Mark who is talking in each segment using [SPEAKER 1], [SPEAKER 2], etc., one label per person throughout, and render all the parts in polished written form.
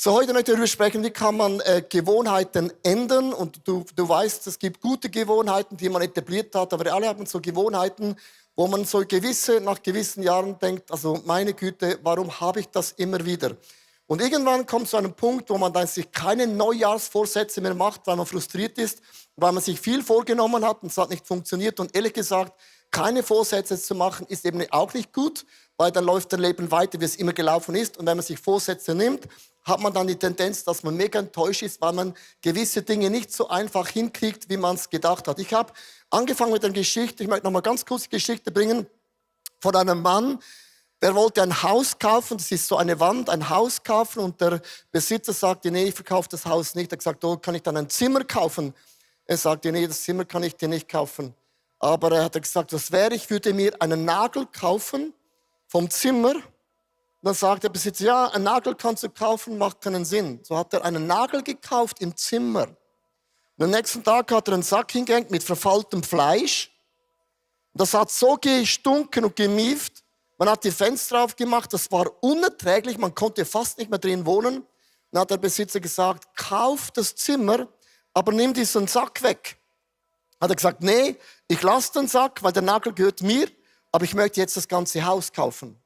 [SPEAKER 1] So, heute möchte ich darüber sprechen, wie kann man Gewohnheiten ändern. Und du weißt, es gibt gute Gewohnheiten, die man etabliert hat, aber alle haben so Gewohnheiten, wo man so nach gewissen Jahren denkt, also meine Güte, warum habe ich das immer wieder? Und irgendwann kommt zu einem Punkt, wo man dann sich keine Neujahrsvorsätze mehr macht, weil man frustriert ist, weil man sich viel vorgenommen hat und es hat nicht funktioniert. Und ehrlich gesagt, keine Vorsätze zu machen, ist eben auch nicht gut, weil dann läuft dein Leben weiter, wie es immer gelaufen ist. Und wenn man sich Vorsätze nimmt, hat man dann die Tendenz, dass man mega enttäuscht ist, weil man gewisse Dinge nicht so einfach hinkriegt, wie man es gedacht hat. Ich habe angefangen mit einer Geschichte, ich möchte noch mal ganz kurz die Geschichte bringen, von einem Mann, der wollte ein Haus kaufen, das ist so eine Wand, ein Haus kaufen und der Besitzer sagte, nee, ich verkaufe das Haus nicht. Er hat gesagt, oh, kann ich dann ein Zimmer kaufen? Er sagte, nee, das Zimmer kann ich dir nicht kaufen. Aber er hat gesagt, was wäre, ich würde mir einen Nagel kaufen vom Zimmer. Und dann sagt der Besitzer, ja, einen Nagel kannst du kaufen, macht keinen Sinn. So hat er einen Nagel gekauft im Zimmer. Und am nächsten Tag hat er einen Sack hingehängt mit verfaultem Fleisch. Das hat so gestunken und gemieft. Man hat die Fenster aufgemacht, das war unerträglich, man konnte fast nicht mehr drin wohnen. Dann hat der Besitzer gesagt, kauf das Zimmer, aber nimm diesen Sack weg. Hat er gesagt, nee, ich lasse den Sack, weil der Nagel gehört mir, aber ich möchte jetzt das ganze Haus kaufen.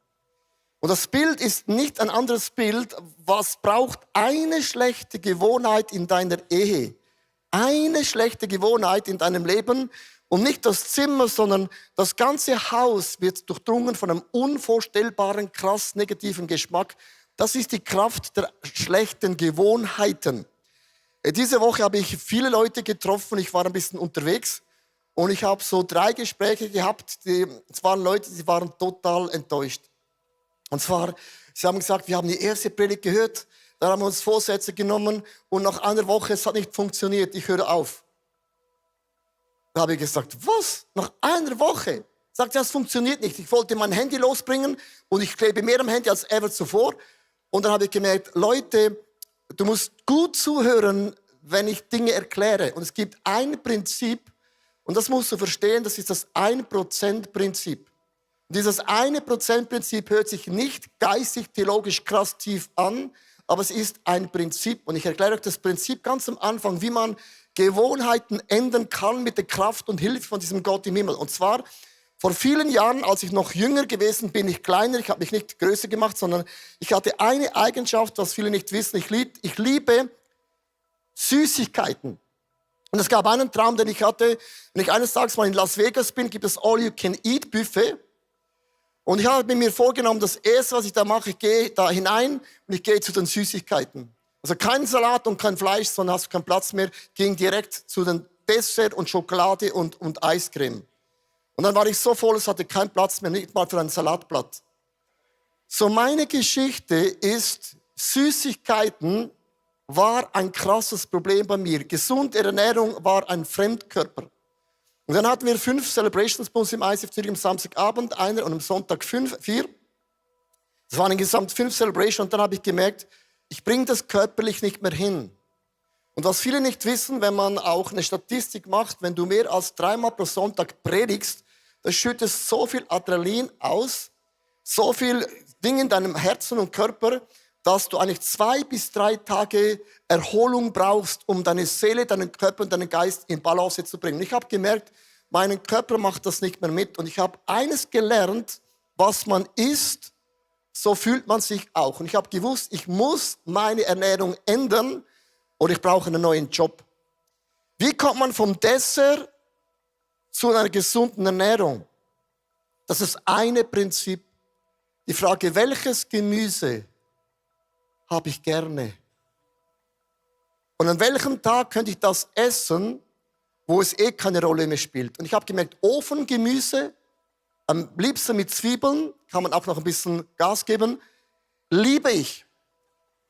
[SPEAKER 1] Und das Bild ist nicht ein anderes Bild. Was braucht eine schlechte Gewohnheit in deiner Ehe? Eine schlechte Gewohnheit in deinem Leben. Und nicht das Zimmer, sondern das ganze Haus wird durchdrungen von einem unvorstellbaren, krass negativen Geschmack. Das ist die Kraft der schlechten Gewohnheiten. Diese Woche habe ich viele Leute getroffen. Ich war ein bisschen unterwegs. Und ich habe so 3 Gespräche gehabt. Es waren Leute, die waren total enttäuscht. Und zwar, sie haben gesagt, wir haben die erste Predigt gehört, dann haben wir uns Vorsätze genommen und nach einer Woche, es hat nicht funktioniert, ich höre auf. Da habe ich gesagt, was? Nach einer Woche? Sagt, das funktioniert nicht. Ich wollte mein Handy losbringen und ich klebe mehr am Handy als ever zuvor. Und dann habe ich gemerkt, Leute, du musst gut zuhören, wenn ich Dinge erkläre. Und es gibt ein Prinzip, und das musst du verstehen, das ist das 1%-Prinzip. Dieses 1%-Prinzip hört sich nicht geistig, theologisch krass tief an, aber es ist ein Prinzip. Und ich erkläre euch das Prinzip ganz am Anfang, wie man Gewohnheiten ändern kann mit der Kraft und Hilfe von diesem Gott im Himmel. Und zwar vor vielen Jahren, als ich noch jünger gewesen bin, ich kleiner, ich habe mich nicht größer gemacht, sondern ich hatte eine Eigenschaft, was viele nicht wissen. Ich liebe Süßigkeiten. Und es gab einen Traum, den ich hatte. Wenn ich eines Tages mal in Las Vegas bin, gibt es All-You-Can-Eat-Buffet. Und ich habe mir vorgenommen, das Erste, was ich da mache, ich gehe da hinein und ich gehe zu den Süßigkeiten. Also kein Salat und kein Fleisch, sondern hast du keinen Platz mehr. Ging direkt zu den Dessert und Schokolade und Eiscreme. Und dann war ich so voll, es hatte keinen Platz mehr, nicht mal für ein Salatblatt. So, meine Geschichte ist, Süßigkeiten war ein krasses Problem bei mir. Gesunde Ernährung war ein Fremdkörper. Und dann hatten wir 5 Celebrations bei uns im ICF Zürich am Samstagabend, einer und am Sonntag 4. Das waren insgesamt 5 Celebrations und dann habe ich gemerkt, ich bringe das körperlich nicht mehr hin. Und was viele nicht wissen, wenn man auch eine Statistik macht, wenn du mehr als 3-mal pro Sonntag predigst, das schüttet so viel Adrenalin aus, so viel Dinge in deinem Herzen und Körper, dass du eigentlich 2 bis 3 Tage Erholung brauchst, um deine Seele, deinen Körper und deinen Geist in Balance zu bringen. Ich habe gemerkt, mein Körper macht das nicht mehr mit. Und ich habe eines gelernt, was man isst, so fühlt man sich auch. Und ich habe gewusst, ich muss meine Ernährung ändern oder ich brauche einen neuen Job. Wie kommt man vom Dessert zu einer gesunden Ernährung? Das ist eine Prinzip. Die Frage, welches Gemüse habe ich gerne? Und an welchem Tag könnte ich das essen, wo es keine Rolle mehr spielt? Und ich habe gemerkt, Ofengemüse, am liebsten mit Zwiebeln, kann man auch noch ein bisschen Gas geben, liebe ich.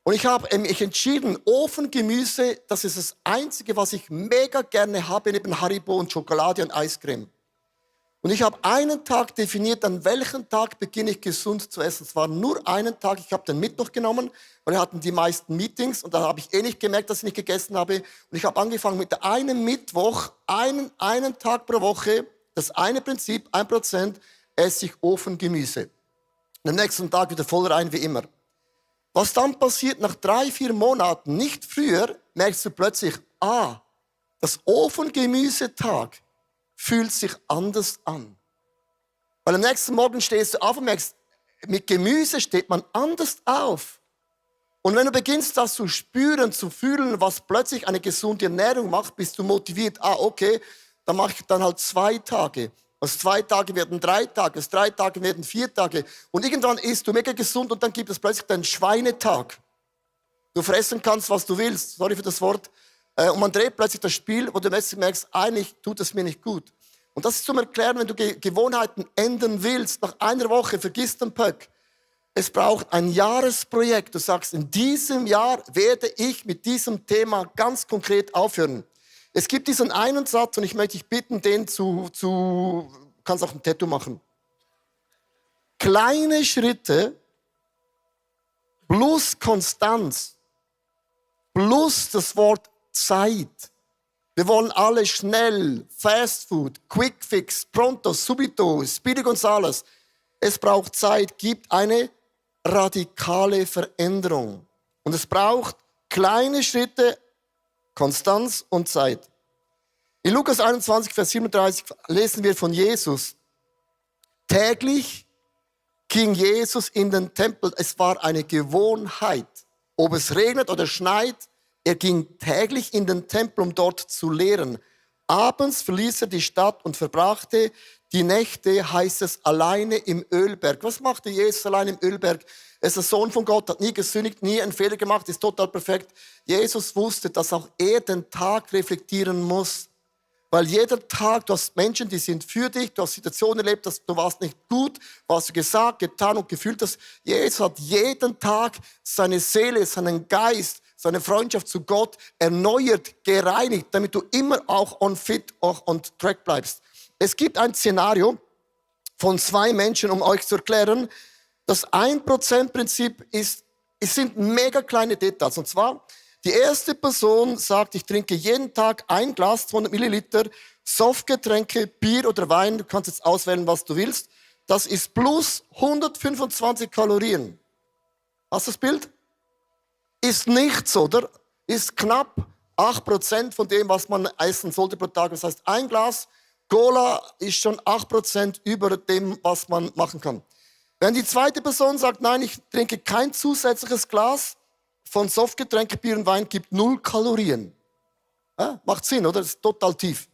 [SPEAKER 1] Und ich habe mich entschieden, Ofengemüse, das ist das Einzige, was ich mega gerne habe, neben Haribo und Schokolade und Eiscreme. Und ich habe einen Tag definiert, an welchem Tag beginne ich gesund zu essen. Es war nur einen Tag, ich habe den Mittwoch genommen, weil wir hatten die meisten Meetings und da habe ich nicht gemerkt, dass ich nicht gegessen habe. Und ich habe angefangen mit einem Mittwoch, einen Tag pro Woche, das eine Prinzip, 1%, esse ich Ofengemüse. Und am nächsten Tag wieder voll rein wie immer. Was dann passiert nach 3-4 Monaten, nicht früher, merkst du plötzlich, das Ofengemüsetag fühlt sich anders an. Weil am nächsten Morgen stehst du auf und merkst, mit Gemüse steht man anders auf. Und wenn du beginnst, das zu spüren, zu fühlen, was plötzlich eine gesunde Ernährung macht, bist du motiviert, okay, dann mache ich dann halt 2 Tage. Aus 2 Tage werden 3 Tage, aus 3 Tagen werden 4 Tage. Und irgendwann isst du mega gesund und dann gibt es plötzlich den Schweinetag. Du fressen kannst, was du willst. Sorry für das Wort. Und man dreht plötzlich das Spiel, wo du merkst, eigentlich tut es mir nicht gut. Und das ist zum Erklären, wenn du Gewohnheiten ändern willst, nach einer Woche, vergiss den Pöck. Es braucht ein Jahresprojekt. Du sagst, in diesem Jahr werde ich mit diesem Thema ganz konkret aufhören. Es gibt diesen einen Satz und ich möchte dich bitten, den kannst auch ein Tattoo machen. Kleine Schritte plus Konstanz plus das Wort Zeit. Wir wollen alle schnell, Fast Food, Quick Fix, Pronto, Subito, Speedy Gonzales. Es braucht Zeit, gibt eine radikale Veränderung. Und es braucht kleine Schritte, Konstanz und Zeit. In Lukas 21, Vers 37 lesen wir von Jesus. Täglich ging Jesus in den Tempel. Es war eine Gewohnheit. Ob es regnet oder schneit, er ging täglich in den Tempel, um dort zu lehren. Abends verließ er die Stadt und verbrachte die Nächte, heißt es, alleine im Ölberg. Was machte Jesus allein im Ölberg? Er ist der Sohn von Gott, hat nie gesündigt, nie einen Fehler gemacht, ist total perfekt. Jesus wusste, dass auch er den Tag reflektieren muss. Weil jeder Tag, du hast Menschen, die sind für dich, du hast Situationen erlebt, dass du warst nicht gut, was du gesagt, getan und gefühlt hast. Jesus hat jeden Tag seine Seele, seinen Geist, seine Freundschaft zu Gott erneuert, gereinigt, damit du immer auch on fit, auch on track bleibst. Es gibt ein Szenario von 2 Menschen, um euch zu erklären, das 1%-Prinzip ist, es sind mega kleine Details. Und zwar, die erste Person sagt, ich trinke jeden Tag 1 Glas, 200 Milliliter, Softgetränke, Bier oder Wein, du kannst jetzt auswählen, was du willst. Das ist plus 125 Kalorien. Hast du das Bild? Ist nichts, oder? Ist knapp 8% von dem, was man essen sollte pro Tag. Das heißt, 1 Glas Cola ist schon 8% über dem, was man machen kann. Wenn die zweite Person sagt, nein, ich trinke kein zusätzliches Glas von Softgetränke, Bier und Wein, gibt 0 Kalorien. Ja, macht Sinn, oder? Das ist total tief.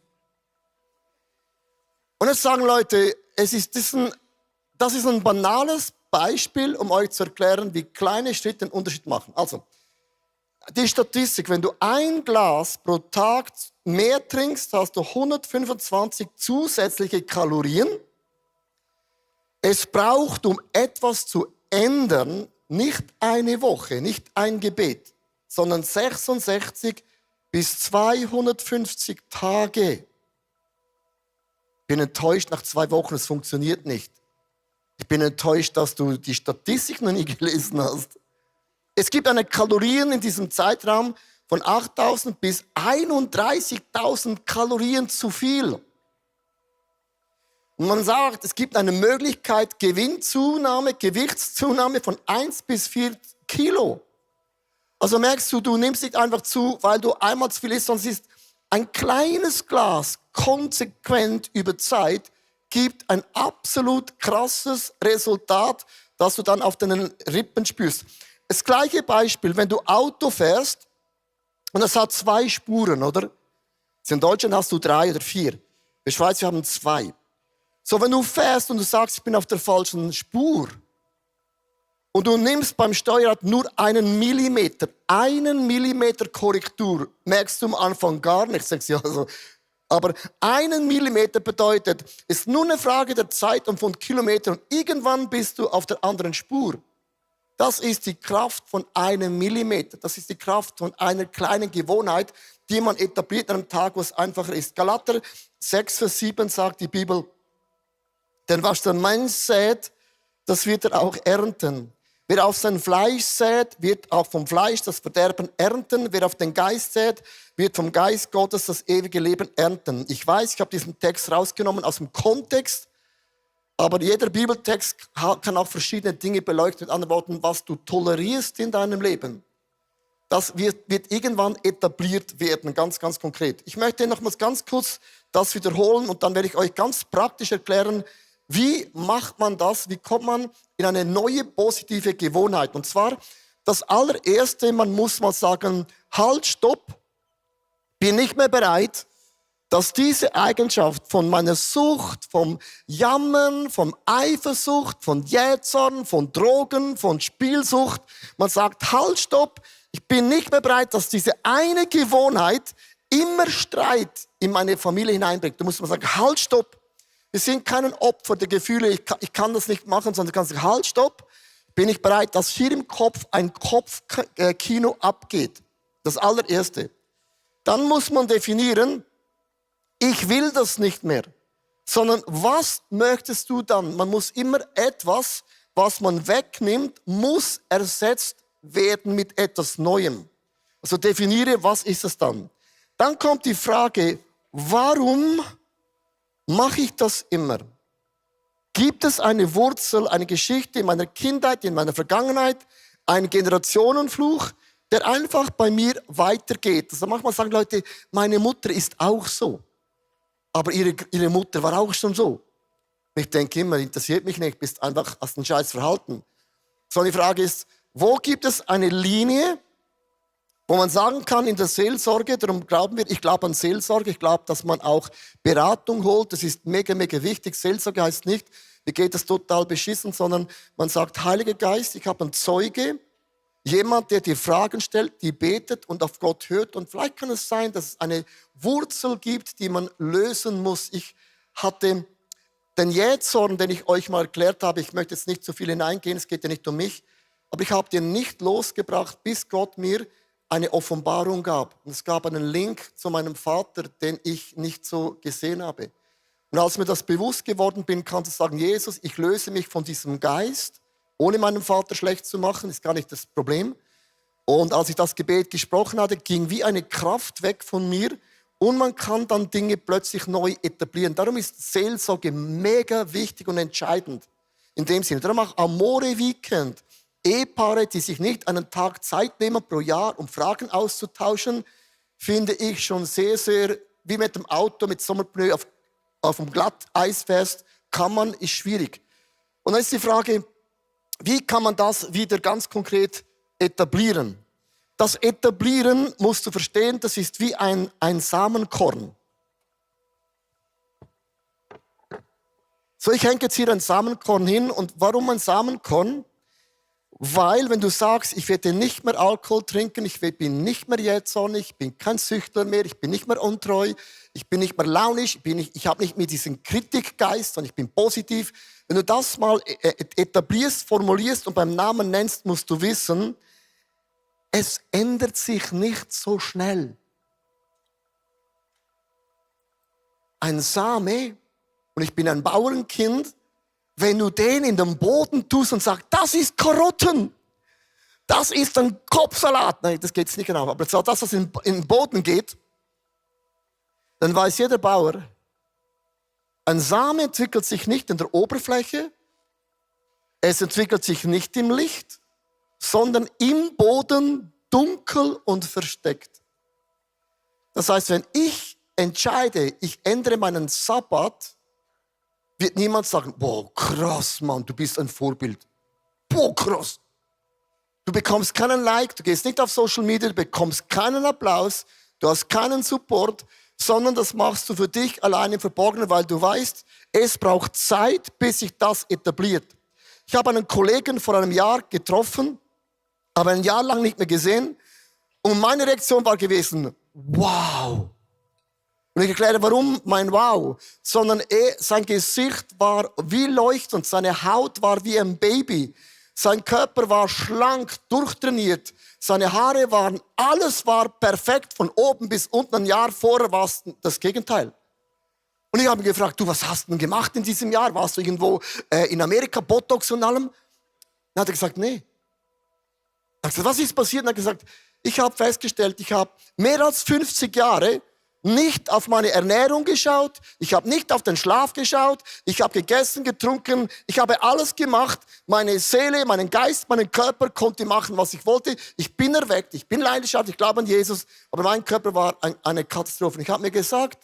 [SPEAKER 1] Und jetzt sagen Leute, das ist ein banales Beispiel, um euch zu erklären, wie kleine Schritte einen Unterschied machen. Also, die Statistik, wenn du 1 Glas pro Tag mehr trinkst, hast du 125 zusätzliche Kalorien. Es braucht, um etwas zu ändern, nicht eine Woche, nicht ein Gebet, sondern 66 bis 250 Tage. Ich bin enttäuscht nach 2 Wochen, es funktioniert nicht. Ich bin enttäuscht, dass du die Statistik noch nie gelesen hast. Es gibt eine Kalorien in diesem Zeitraum von 8.000 bis 31.000 Kalorien zu viel. Und man sagt, es gibt eine Möglichkeit, Gewinnzunahme, Gewichtszunahme von 1 bis 4 Kilo. Also merkst du, du nimmst nicht einfach zu, weil du einmal zu viel isst, sondern es ist ein kleines Glas, konsequent über Zeit, gibt ein absolut krasses Resultat, das du dann auf deinen Rippen spürst. Das gleiche Beispiel, wenn du Auto fährst und es hat 2 Spuren, oder? In Deutschland hast du 3 oder 4. In der Schweiz wir haben 2. So, wenn du fährst und du sagst, ich bin auf der falschen Spur und du nimmst beim Steuerrad nur 1 Millimeter Korrektur, merkst du am Anfang gar nichts. Sagst, ja, also, aber 1 Millimeter bedeutet, ist nur eine Frage der Zeit und von Kilometern und irgendwann bist du auf der anderen Spur. Das ist die Kraft von 1 Millimeter. Das ist die Kraft von einer kleinen Gewohnheit, die man etabliert an einem Tag, wo es einfacher ist. Galater 6, Vers 7 sagt die Bibel, denn was der Mensch sät, das wird er auch ernten. Wer auf sein Fleisch sät, wird auch vom Fleisch das Verderben ernten. Wer auf den Geist sät, wird vom Geist Gottes das ewige Leben ernten. Ich weiß, ich habe diesen Text rausgenommen aus dem Kontext. Aber jeder Bibeltext kann auch verschiedene Dinge beleuchten. Mit anderen Worten, was du tolerierst in deinem Leben, das wird irgendwann etabliert werden, ganz, ganz konkret. Ich möchte nochmals ganz kurz das wiederholen und dann werde ich euch ganz praktisch erklären, wie macht man das, wie kommt man in eine neue positive Gewohnheit. Und zwar das allererste, man muss mal sagen, halt, stopp, bin nicht mehr bereit, dass diese Eigenschaft von meiner Sucht, vom Jammern, von Eifersucht, von Jähzorn, von Drogen, von Spielsucht, man sagt, halt, stopp, ich bin nicht mehr bereit, dass diese eine Gewohnheit immer Streit in meine Familie hineinbringt. Da muss man sagen, halt, stopp. Wir sind kein Opfer der Gefühle, ich kann das nicht machen, sondern du kannst sagen, halt, stopp. Bin ich bereit, dass hier im Kopf ein Kopfkino abgeht. Das allererste. Dann muss man definieren, ich will das nicht mehr. Sondern was möchtest du dann? Man muss immer etwas, was man wegnimmt, muss ersetzt werden mit etwas Neuem. Also definiere, was ist es dann? Dann kommt die Frage, warum mache ich das immer? Gibt es eine Wurzel, eine Geschichte in meiner Kindheit, in meiner Vergangenheit, einen Generationenfluch, der einfach bei mir weitergeht? Also manchmal sagen Leute, meine Mutter ist auch so. Aber ihre Mutter war auch schon so. Ich denke immer, interessiert mich nicht, bist einfach als ein scheiß Verhalten. So, die Frage ist, wo gibt es eine Linie, wo man sagen kann in der Seelsorge, darum glauben wir, ich glaube an Seelsorge, ich glaube, dass man auch Beratung holt, das ist mega, mega wichtig. Seelsorge heißt nicht, mir geht das total beschissen, sondern man sagt, Heiliger Geist, ich habe einen Zeuge, jemand, der dir Fragen stellt, die betet und auf Gott hört. Und vielleicht kann es sein, dass es eine Wurzel gibt, die man lösen muss. Ich hatte den Jähzorn, den ich euch mal erklärt habe, ich möchte jetzt nicht zu viel hineingehen, es geht ja nicht um mich, aber ich habe den nicht losgebracht, bis Gott mir eine Offenbarung gab. Und es gab einen Link zu meinem Vater, den ich nicht so gesehen habe. Und als mir das bewusst geworden bin, kannst du sagen, Jesus, ich löse mich von diesem Geist, ohne meinem Vater schlecht zu machen, ist gar nicht das Problem. Und als ich das Gebet gesprochen hatte, ging wie eine Kraft weg von mir und man kann dann Dinge plötzlich neu etablieren. Darum ist Seelsorge mega wichtig und entscheidend in dem Sinne. Darum auch Amore Weekend. Ehepaare, die sich nicht einen Tag Zeit nehmen pro Jahr, um Fragen auszutauschen, finde ich schon sehr, sehr, wie mit dem Auto mit Sommerpneu auf dem Glatteis fährst, ist schwierig. Und dann ist die Frage, wie kann man das wieder ganz konkret etablieren? Das Etablieren, musst du verstehen, das ist wie ein Samenkorn. So, ich hänge jetzt hier ein Samenkorn hin. Und warum ein Samenkorn? Weil, wenn du sagst, ich werde nicht mehr Alkohol trinken, ich bin nicht mehr jähzornig, ich bin kein Süchtler mehr, ich bin nicht mehr untreu, ich bin nicht mehr launisch, ich habe nicht mehr diesen Kritikgeist, sondern ich bin positiv. Wenn du das mal etablierst, formulierst und beim Namen nennst, musst du wissen, es ändert sich nicht so schnell. Ein Same, und ich bin ein Bauernkind, wenn du den in den Boden tust und sagst, das ist Karotten, das ist ein Kopfsalat. Nein, das geht nicht genau. Aber das, was in den Boden geht, dann weiß jeder Bauer, ein Same entwickelt sich nicht in der Oberfläche, es entwickelt sich nicht im Licht, sondern im Boden dunkel und versteckt. Das heißt, wenn ich entscheide, ich ändere meinen Sabbat, wird niemand sagen, boah, krass, Mann, du bist ein Vorbild. Boah, krass. Du bekommst keinen Like, du gehst nicht auf Social Media, du bekommst keinen Applaus, du hast keinen Support, sondern das machst du für dich allein im Verborgenen, weil du weißt, es braucht Zeit, bis sich das etabliert. Ich habe einen Kollegen vor einem Jahr getroffen, aber ein Jahr lang nicht mehr gesehen und meine Reaktion war gewesen, wow. Und ich erkläre, warum mein Wow, sondern sein Gesicht war wie leuchtend, seine Haut war wie ein Baby, sein Körper war schlank, durchtrainiert, seine Haare waren, alles war perfekt, von oben bis unten. Ein Jahr vorher war es das Gegenteil. Und ich habe ihn gefragt, du, was hast du denn gemacht in diesem Jahr? Warst du irgendwo in Amerika, Botox und allem? Dann hat er gesagt, nee. Er hat gesagt, was ist passiert? Und er hat gesagt, ich habe festgestellt, ich habe mehr als 50 Jahre nicht auf meine Ernährung geschaut, ich habe nicht auf den Schlaf geschaut, ich habe gegessen, getrunken, ich habe alles gemacht. Meine Seele, meinen Geist, meinen Körper konnte machen, was ich wollte. Ich bin erweckt, ich bin leidenschaftlich, ich glaube an Jesus, aber mein Körper war eine Katastrophe. Und ich habe mir gesagt,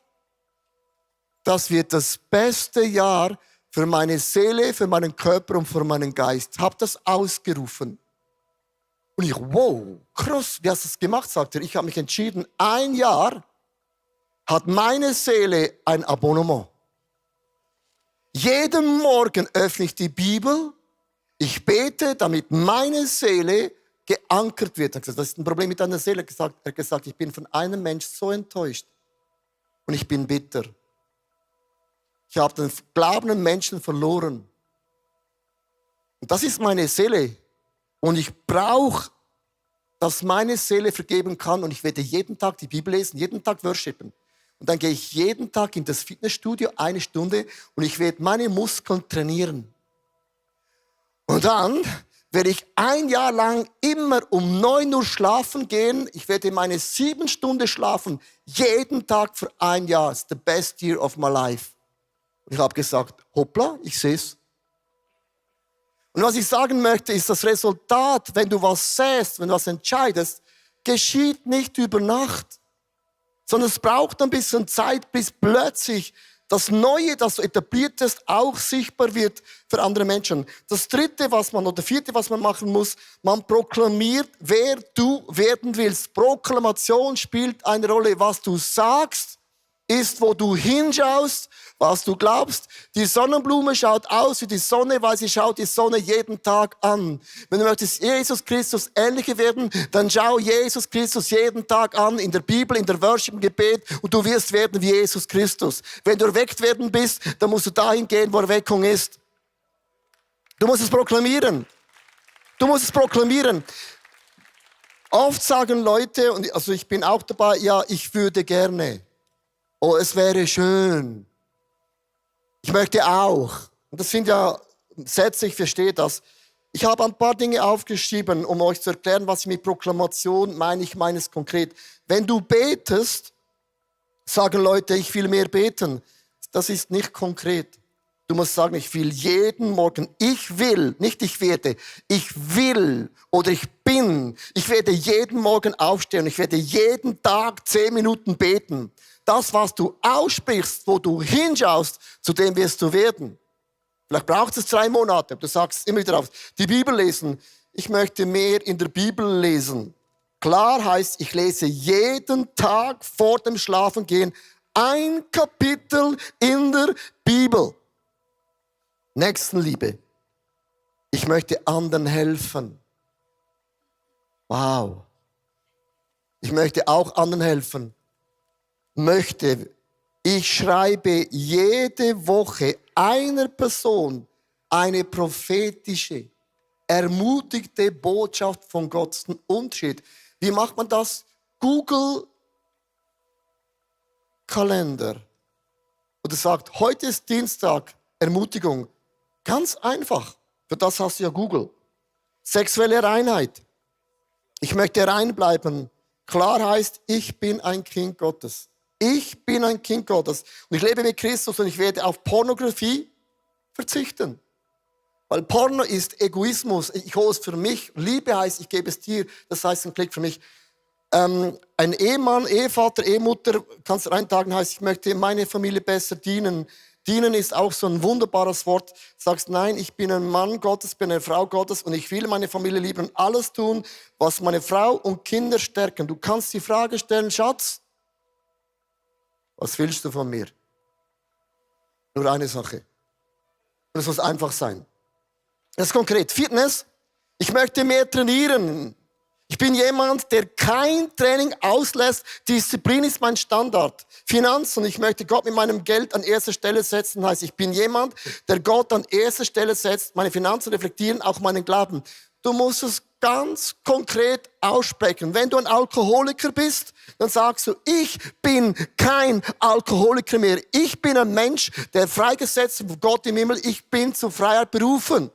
[SPEAKER 1] das wird das beste Jahr für meine Seele, für meinen Körper und für meinen Geist. Habe das ausgerufen. Und ich, wow, krass, wie hast du das gemacht, sagt er. Ich habe mich entschieden, ein Jahr hat meine Seele ein Abonnement. Jeden Morgen öffne ich die Bibel, ich bete, damit meine Seele geankert wird. Er hat gesagt, das ist ein Problem mit deiner Seele. Er hat gesagt, ich bin von einem Mensch so enttäuscht und ich bin bitter. Ich habe den glaubenden Menschen verloren. Und das ist meine Seele. Und ich brauche, dass meine Seele vergeben kann. Und ich werde jeden Tag die Bibel lesen, jeden Tag worshipen. Und dann gehe ich jeden Tag in das Fitnessstudio, 1 Stunde, und ich werde meine Muskeln trainieren. Und dann werde ich ein Jahr lang immer um 9 Uhr schlafen gehen. Ich werde meine 7 Stunden schlafen, jeden Tag für ein Jahr. It's the best year of my life. Und ich habe gesagt, hoppla, ich sehe es. Und was ich sagen möchte, ist, das Resultat, wenn du was säst, wenn du was entscheidest, geschieht nicht über Nacht. Sondern es braucht ein bisschen Zeit, bis plötzlich das Neue, das du etabliert hast, auch sichtbar wird für andere Menschen. Das Dritte, Vierte, was man machen muss, man proklamiert, wer du werden willst. Proklamation spielt eine Rolle. Was du sagst, ist, wo du hinschaust, was du glaubst. Die Sonnenblume schaut aus wie die Sonne, weil sie schaut die Sonne jeden Tag an. Wenn du möchtest Jesus Christus ähnlicher werden, dann schau Jesus Christus jeden Tag an, in der Bibel, in der Worship, im Gebet, und du wirst werden wie Jesus Christus. Wenn du erweckt werden bist, dann musst du dahin gehen, wo Erweckung ist. Du musst es proklamieren. Du musst es proklamieren. Oft sagen Leute, und also ich bin auch dabei, ja, ich würde gerne. Oh, es wäre schön. Ich möchte auch. Und das sind ja Sätze, ich verstehe das. Ich habe ein paar Dinge aufgeschrieben, um euch zu erklären, was ich mit Proklamation meine. Ich meine es konkret. Wenn du betest, sagen Leute, ich will mehr beten. Das ist nicht konkret. Du musst sagen, ich will jeden Morgen, ich will, nicht ich werde, ich will oder ich bin. Ich werde jeden Morgen aufstehen. Ich werde jeden Tag 10 Minuten beten. Das, was du aussprichst, wo du hinschaust, zu dem wirst du werden. Vielleicht braucht es 3 Monate. Du sagst immer wieder auf. Die Bibel lesen. Ich möchte mehr in der Bibel lesen. Klar heißt, ich lese jeden Tag vor dem Schlafengehen ein Kapitel in der Bibel. Nächstenliebe. Ich möchte anderen helfen. Wow. Ich möchte auch anderen helfen. Ich schreibe jede Woche einer Person eine prophetische, ermutigte Botschaft von Gott. Das ist ein Unterschied. Wie macht man das? Google Kalender. Oder sagt, heute ist Dienstag, Ermutigung. Ganz einfach. Für das hast du ja Google. Sexuelle Reinheit. Ich möchte rein bleiben. Klar heißt, ich bin ein Kind Gottes. Ich bin ein Kind Gottes. Und ich lebe mit Christus und ich werde auf Pornografie verzichten. Weil Porno ist Egoismus. Ich hole es für mich. Liebe heißt, ich gebe es dir. Das heißt, ein Klick für mich. Ein Ehemann, Ehevater, Ehemutter, kannst du reintragen, heißt, ich möchte meine Familie besser dienen. Dienen ist auch so ein wunderbares Wort. Du sagst, nein, ich bin ein Mann Gottes, bin eine Frau Gottes und ich will meine Familie lieben und alles tun, was meine Frau und Kinder stärken. Du kannst die Frage stellen, Schatz, was willst du von mir? Nur eine Sache. Das muss einfach sein. Das ist konkret. Fitness. Ich möchte mehr trainieren. Ich bin jemand, der kein Training auslässt. Disziplin ist mein Standard. Finanzen. Ich möchte Gott mit meinem Geld an erster Stelle setzen. Heißt, ich bin jemand, der Gott an erster Stelle setzt. Meine Finanzen reflektieren auch meinen Glauben. Du musst es ganz konkret aussprechen. Wenn du ein Alkoholiker bist, dann sagst du, ich bin kein Alkoholiker mehr. Ich bin ein Mensch, der freigesetzt ist von Gott im Himmel. Ich bin zur Freiheit berufen.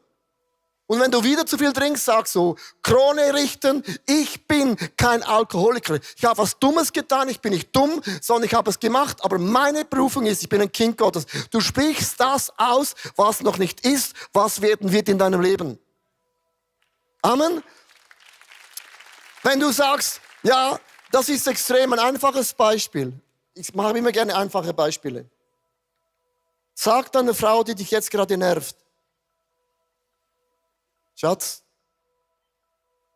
[SPEAKER 1] Und wenn du wieder zu viel trinkst, sagst du, Krone richten, ich bin kein Alkoholiker. Ich habe was Dummes getan, ich bin nicht dumm, sondern ich habe es gemacht. Aber meine Berufung ist, ich bin ein Kind Gottes. Du sprichst das aus, was noch nicht ist, was werden wird in deinem Leben. Amen. Wenn du sagst, ja, das ist extrem, ein einfaches Beispiel. Ich mache immer gerne einfache Beispiele. Sag deiner Frau, die dich jetzt gerade nervt, Schatz,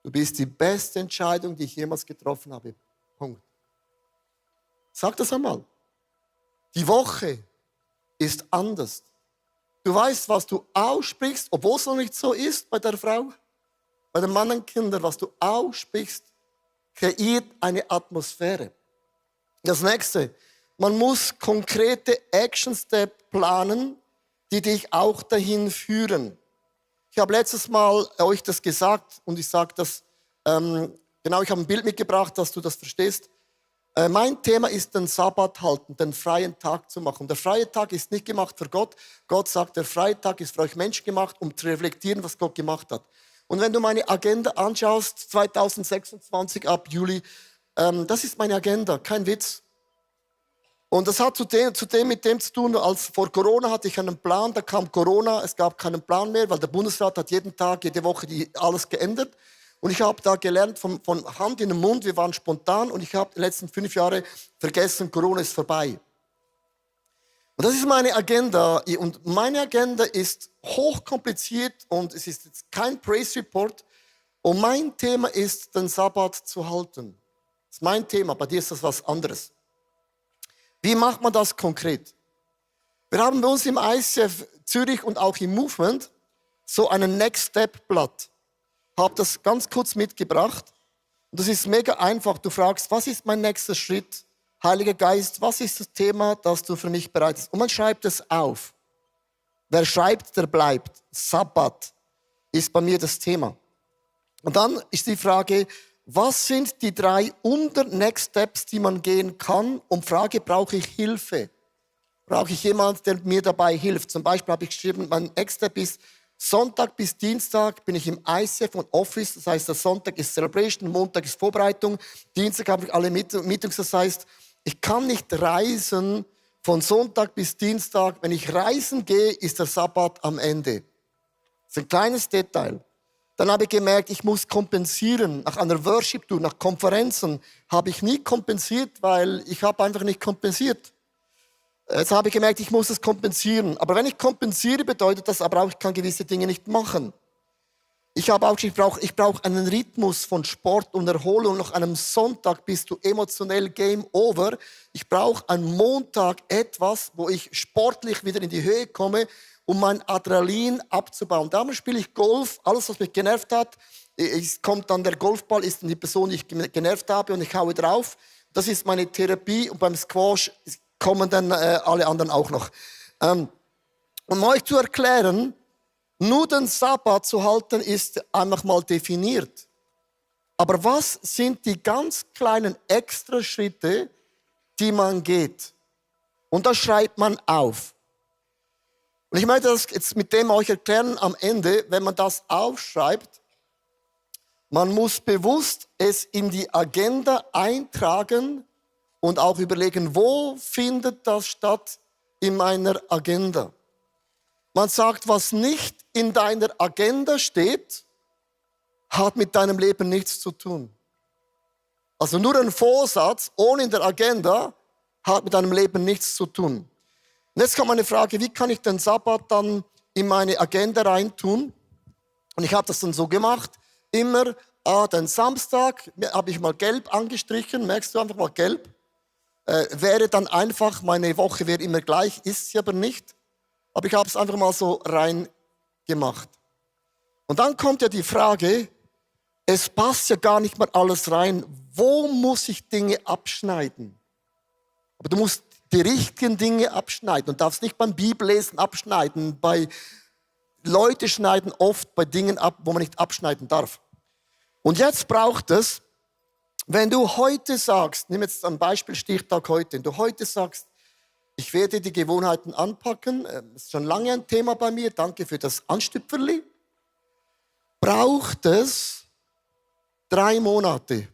[SPEAKER 1] du bist die beste Entscheidung, die ich jemals getroffen habe. Punkt. Sag das einmal. Die Woche ist anders. Du weißt, was du aussprichst, obwohl es noch nicht so ist bei der Frau, bei den Mann und Kindern, was du aussprichst, kreiert eine Atmosphäre. Das nächste, man muss konkrete Action-Steps planen, die dich auch dahin führen. Ich habe letztes Mal euch das gesagt und ich sage das, genau, ich habe ein Bild mitgebracht, dass du das verstehst. Mein Thema ist, den Sabbat halten, den freien Tag zu machen. Der freie Tag ist nicht gemacht für Gott. Gott sagt, der freie Tag ist für euch Menschen gemacht, um zu reflektieren, was Gott gemacht hat. Und wenn du meine Agenda anschaust, 2026 ab Juli, das ist meine Agenda, kein Witz. Und das hat mit dem zu tun, als vor Corona hatte ich einen Plan, da kam Corona, es gab keinen Plan mehr, weil der Bundesrat hat jeden Tag, jede Woche alles geändert. Und ich habe da gelernt von Hand in den Mund, wir waren spontan und ich habe die letzten 5 Jahre vergessen, Corona ist vorbei. Und das ist meine Agenda. Und meine Agenda ist hochkompliziert und es ist jetzt kein Praise Report. Und mein Thema ist, den Sabbat zu halten. Das ist mein Thema, bei dir ist das was anderes. Wie macht man das konkret? Wir haben bei uns im ICF Zürich und auch im Movement so einen Next Step Blatt. Ich habe das ganz kurz mitgebracht. Und das ist mega einfach. Du fragst, was ist mein nächster Schritt? Heiliger Geist, was ist das Thema, das du für mich bereitest? Und man schreibt es auf. Wer schreibt, der bleibt. Sabbat ist bei mir das Thema. Und dann ist die Frage, was sind die 3 Next Steps, die man gehen kann? Und Frage, brauche ich Hilfe? Brauche ich jemanden, der mir dabei hilft? Zum Beispiel habe ich geschrieben, mein Next Step ist, Sonntag bis Dienstag bin ich im ICF und Office. Das heißt, der Sonntag ist Celebration, Montag ist Vorbereitung, Dienstag habe ich alle Meetings. Das heißt, ich kann nicht reisen von Sonntag bis Dienstag. Wenn ich reisen gehe, ist der Sabbat am Ende. Das ist ein kleines Detail. Dann habe ich gemerkt, ich muss kompensieren. Nach einer Worship-Tour, nach Konferenzen habe ich nie kompensiert, weil ich habe einfach nicht kompensiert. Jetzt habe ich gemerkt, ich muss es kompensieren. Aber wenn ich kompensiere, bedeutet das aber auch, ich kann gewisse Dinge nicht machen. Ich brauche einen Rhythmus von Sport und Erholung. Nach einem Sonntag bist du emotionell Game Over. Ich brauche einen Montag etwas, wo ich sportlich wieder in die Höhe komme, um mein Adrenalin abzubauen. Darum spiele ich Golf. Alles, was mich genervt hat, es kommt dann der Golfball, ist dann die Person, die ich genervt habe und ich haue drauf. Das ist meine Therapie und beim Squash kommen dann alle anderen auch noch. Um euch zu erklären, nur den Sabbat zu halten, ist einfach mal definiert. Aber was sind die ganz kleinen Extraschritte, die man geht? Und das schreibt man auf. Und ich möchte das jetzt mit dem euch erklären am Ende, wenn man das aufschreibt, man muss bewusst es in die Agenda eintragen und auch überlegen, wo findet das statt in meiner Agenda. Man sagt, was nicht in deiner Agenda steht, hat mit deinem Leben nichts zu tun. Also nur ein Vorsatz ohne in der Agenda hat mit deinem Leben nichts zu tun. Und jetzt kommt meine Frage, wie kann ich den Sabbat dann in meine Agenda reintun? Und ich habe das dann so gemacht, immer den Samstag habe ich mal gelb angestrichen, merkst du einfach mal gelb. Wäre dann einfach, meine Woche wäre immer gleich, ist sie aber nicht. Aber ich habe es einfach mal so rein gemacht. Und dann kommt ja die Frage, es passt ja gar nicht mehr alles rein. Wo muss ich Dinge abschneiden? Aber du musst die richtigen Dinge abschneiden und darfst nicht beim Bibellesen abschneiden. Leute schneiden oft bei Dingen ab, wo man nicht abschneiden darf. Und jetzt braucht es, wenn du heute sagst, nimm jetzt ein Beispiel Stichtag heute, wenn du heute sagst, ich werde die Gewohnheiten anpacken, das ist schon lange ein Thema bei mir, danke für das Anstüpferli. braucht es 3 Monate.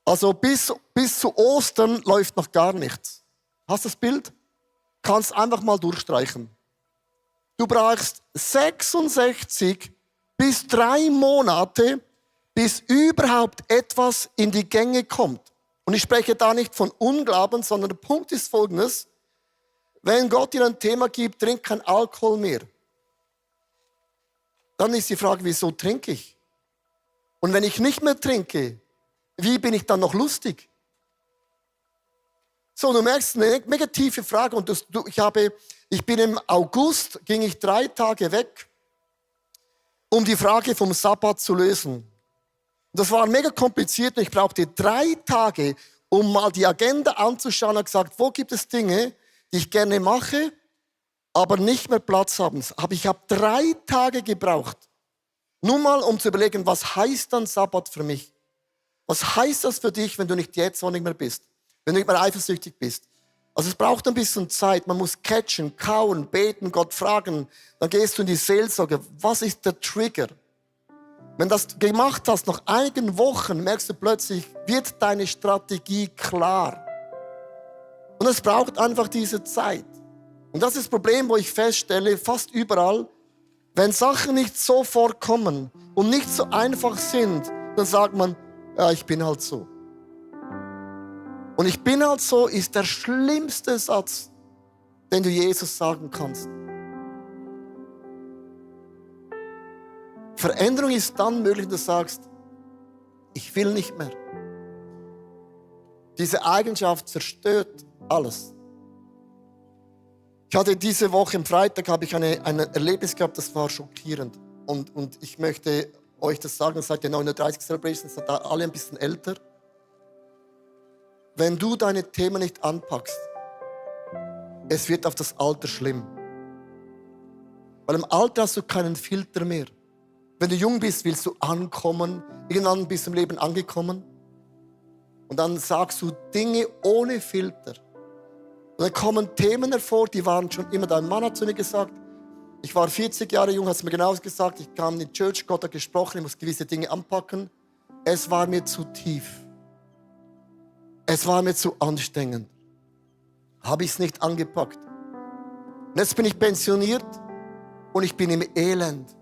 [SPEAKER 1] Also bis zu Ostern läuft noch gar nichts. Hast du das Bild? Kannst einfach mal durchstreichen. Du brauchst 66 bis 3 Monate, bis überhaupt etwas in die Gänge kommt. Und ich spreche da nicht von Unglauben, sondern der Punkt ist folgendes. Wenn Gott dir ein Thema gibt, trink kein Alkohol mehr. Dann ist die Frage, wieso trinke ich? Und wenn ich nicht mehr trinke, wie bin ich dann noch lustig? So, du merkst eine mega tiefe Frage. Und ich bin im August, ging ich 3 Tage weg, um die Frage vom Sabbat zu lösen. Und das war mega kompliziert und ich brauchte 3 Tage, um mal die Agenda anzuschauen und gesagt, wo gibt es Dinge, die ich gerne mache, aber nicht mehr Platz haben. Aber ich habe 3 Tage gebraucht, nur mal um zu überlegen, was heißt dann Sabbat für mich? Was heißt das für dich, wenn du nicht jetzt so nicht mehr bist? Wenn du nicht mehr eifersüchtig bist? Also es braucht ein bisschen Zeit. Man muss catchen, kauen, beten, Gott fragen. Dann gehst du in die Seelsorge. Was ist der Trigger? Wenn du das gemacht hast, nach einigen Wochen merkst du plötzlich, wird deine Strategie klar. Und es braucht einfach diese Zeit. Und das ist das Problem, wo ich feststelle, fast überall, wenn Sachen nicht sofort kommen und nicht so einfach sind, dann sagt man, ja, ich bin halt so. Und ich bin halt so ist der schlimmste Satz, den du Jesus sagen kannst. Veränderung ist dann möglich, wenn du sagst, ich will nicht mehr. Diese Eigenschaft zerstört alles. Ich hatte diese Woche, am Freitag, habe ich ein Erlebnis gehabt, das war schockierend. Und ich möchte euch das sagen, seit der 39 Celebrations sind da alle ein bisschen älter. Wenn du deine Themen nicht anpackst, es wird auf das Alter schlimm. Weil im Alter hast du keinen Filter mehr. Wenn du jung bist, willst du ankommen. Irgendwann bist du im Leben angekommen. Und dann sagst du Dinge ohne Filter. Und dann kommen Themen hervor, die waren schon immer da. Ein Mann hat zu mir gesagt, ich war 40 Jahre jung, hat es mir genauso gesagt, ich kam in die Church, Gott hat gesprochen, ich muss gewisse Dinge anpacken. Es war mir zu tief. Es war mir zu anstrengend. Habe ich es nicht angepackt. Und jetzt bin ich pensioniert und ich bin im Elend,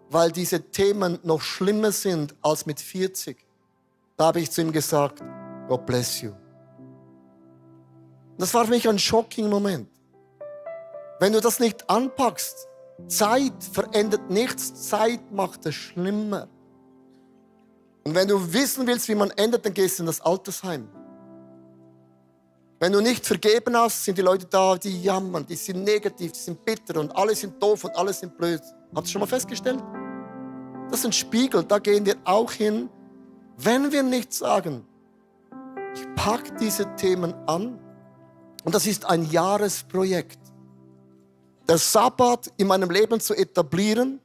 [SPEAKER 1] weil diese Themen noch schlimmer sind als mit 40. Da habe ich zu ihm gesagt, God bless you. Das war für mich ein shocking Moment. Wenn du das nicht anpackst, Zeit verändert nichts, Zeit macht es schlimmer. Und wenn du wissen willst, wie man ändert, dann gehst du in das Altersheim. Wenn du nicht vergeben hast, sind die Leute da, die jammern, die sind negativ, die sind bitter und alle sind doof und alle sind blöd. Habt ihr schon mal festgestellt? Das ist ein Spiegel, da gehen wir auch hin, wenn wir nicht sagen, ich packe diese Themen an und das ist ein Jahresprojekt. Der Sabbat in meinem Leben zu etablieren,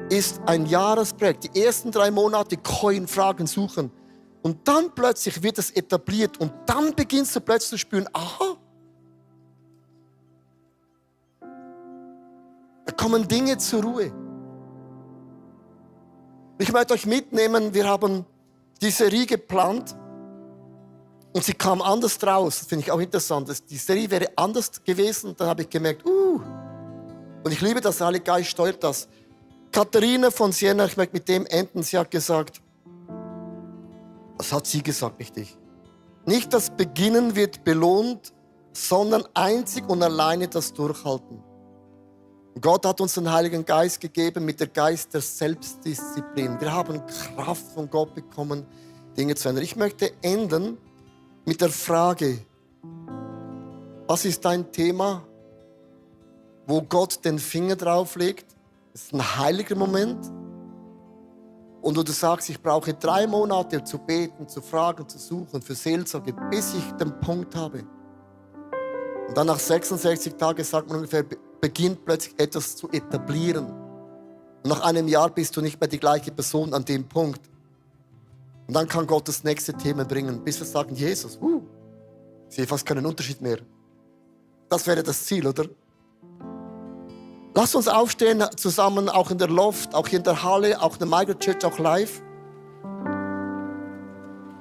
[SPEAKER 1] ist ein Jahresprojekt. Die ersten 3 Monate Coin-Fragen suchen. Und dann plötzlich wird es etabliert und dann beginnst du plötzlich zu spüren, aha, da kommen Dinge zur Ruhe. Ich möchte euch mitnehmen, wir haben die Serie geplant und sie kam anders raus. Das finde ich auch interessant. Die Serie wäre anders gewesen, dann habe ich gemerkt, und ich liebe das, der Heilige Geist steuert das. Katharina von Siena, ich möchte mit dem enden, sie hat gesagt, das hat sie gesagt, nicht ich. Nicht das Beginnen wird belohnt, sondern einzig und alleine das Durchhalten. Und Gott hat uns den Heiligen Geist gegeben mit der Geist der Selbstdisziplin. Wir haben Kraft von Gott bekommen, Dinge zu ändern. Ich möchte enden mit der Frage, was ist dein Thema, wo Gott den Finger drauf legt? Das ist ein heiliger Moment. Und wo du sagst, ich brauche 3 Monate zu beten, zu fragen, zu suchen, für Seelsorge, bis ich den Punkt habe. Und dann nach 66 Tagen, sagt man ungefähr, beginnt plötzlich etwas zu etablieren. Und nach einem Jahr bist du nicht mehr die gleiche Person an dem Punkt. Und dann kann Gott das nächste Thema bringen, bis wir sagen, Jesus, ich sehe fast keinen Unterschied mehr. Das wäre das Ziel, oder? Lasst uns aufstehen zusammen, auch in der Loft, auch hier in der Halle, auch in der Migrant Church, auch live.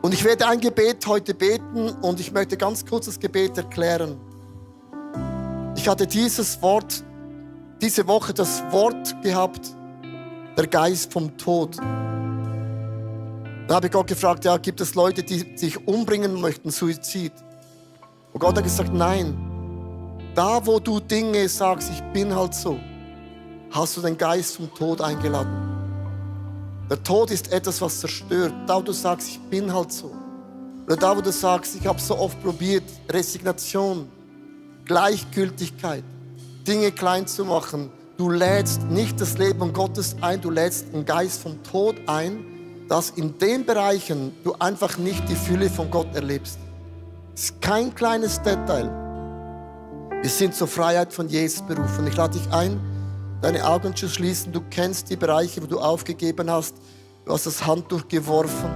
[SPEAKER 1] Und ich werde ein Gebet heute beten und ich möchte ganz kurz das Gebet erklären. Ich hatte diese Woche das Wort gehabt, der Geist vom Tod. Da habe ich Gott gefragt, ja, gibt es Leute, die sich umbringen möchten, Suizid? Und Gott hat gesagt, nein. Da, wo du Dinge sagst, ich bin halt so, hast du den Geist vom Tod eingeladen. Der Tod ist etwas, was zerstört. Da, wo du sagst, ich bin halt so. Oder da, wo du sagst, ich habe so oft probiert, Resignation, Gleichgültigkeit, Dinge klein zu machen. Du lädst nicht das Leben Gottes ein, du lädst den Geist vom Tod ein, dass in den Bereichen du einfach nicht die Fülle von Gott erlebst. Das ist kein kleines Detail. Wir sind zur Freiheit von Jesus berufen. Ich lade dich ein, deine Augen zu schließen. Du kennst die Bereiche, wo du aufgegeben hast. Du hast das Handtuch geworfen.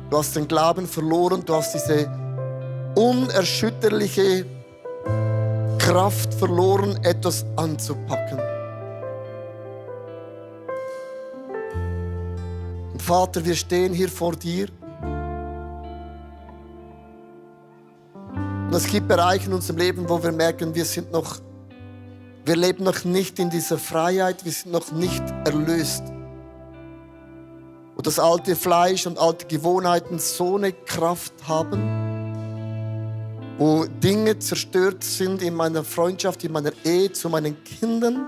[SPEAKER 1] Du hast den Glauben verloren. Du hast diese unerschütterliche Kraft verloren, etwas anzupacken. Und Vater, wir stehen hier vor dir. Und es gibt Bereiche in unserem Leben, wo wir merken, wir leben noch nicht in dieser Freiheit, wir sind noch nicht erlöst. Wo das alte Fleisch und alte Gewohnheiten so eine Kraft haben, wo Dinge zerstört sind in meiner Freundschaft, in meiner Ehe, zu meinen Kindern.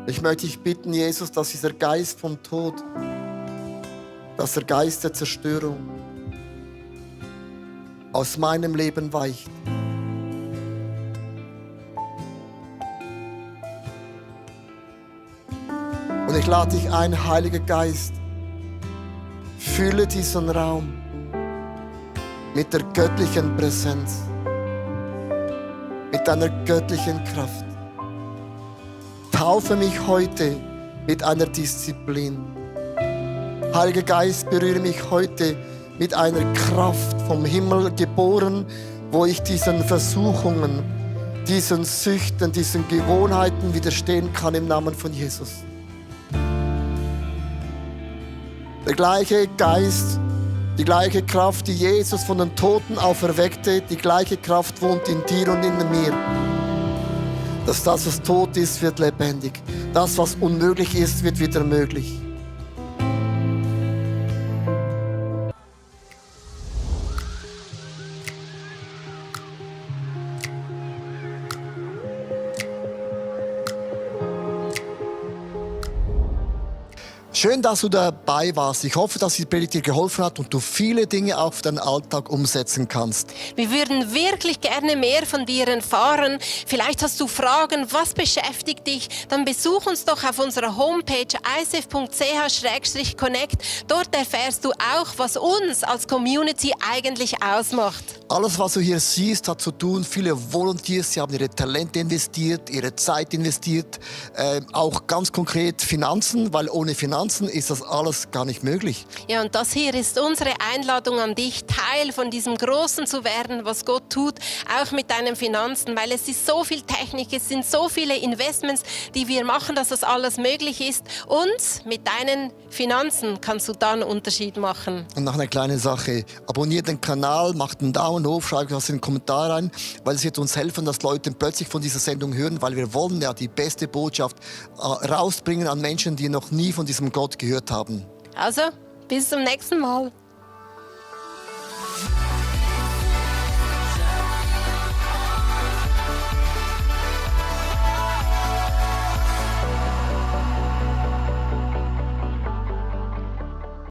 [SPEAKER 1] Ich möchte dich bitten, Jesus, dass dieser Geist vom Tod, dass der Geist der Zerstörung aus meinem Leben weicht. Und ich lade dich ein, Heiliger Geist, fülle diesen Raum mit der göttlichen Präsenz, mit deiner göttlichen Kraft. Taufe mich heute mit einer Disziplin. Heiliger Geist, berühre mich heute mit einer Kraft vom Himmel geboren, wo ich diesen Versuchungen, diesen Süchten, diesen Gewohnheiten widerstehen kann im Namen von Jesus. Der gleiche Geist, die gleiche Kraft, die Jesus von den Toten auferweckte, die gleiche Kraft wohnt in dir und in mir. Dass das, was tot ist, wird lebendig. Das, was unmöglich ist, wird wieder möglich. Schön, dass du dabei warst. Ich hoffe, dass die Predigt dir geholfen hat und du viele Dinge auch für deinen Alltag umsetzen kannst.
[SPEAKER 2] Wir würden wirklich gerne mehr von dir erfahren. Vielleicht hast du Fragen, was beschäftigt dich? Dann besuch uns doch auf unserer Homepage icf.ch/connect. Dort erfährst du auch, was uns als Community eigentlich ausmacht.
[SPEAKER 1] Alles, was du hier siehst, hat zu tun. Viele Volunteers, sie haben ihre Talente investiert, ihre Zeit investiert. Auch ganz konkret Finanzen, weil ohne Finanzen ist das alles gar nicht möglich.
[SPEAKER 2] Ja, und das hier ist unsere Einladung an dich, Teil von diesem Großen zu werden, was Gott tut, auch mit deinen Finanzen, weil es ist so viel Technik, es sind so viele Investments, die wir machen, dass das alles möglich ist. Und mit deinen Finanzen kannst du dann einen Unterschied machen.
[SPEAKER 1] Und noch eine kleine Sache, abonniert den Kanal, macht einen Daumen hoch, schreibt was in den Kommentar rein, weil es wird uns helfen, dass Leute plötzlich von dieser Sendung hören, weil wir wollen ja die beste Botschaft rausbringen an Menschen, die noch nie von diesem Gott gehört haben.
[SPEAKER 2] Also, bis zum nächsten Mal.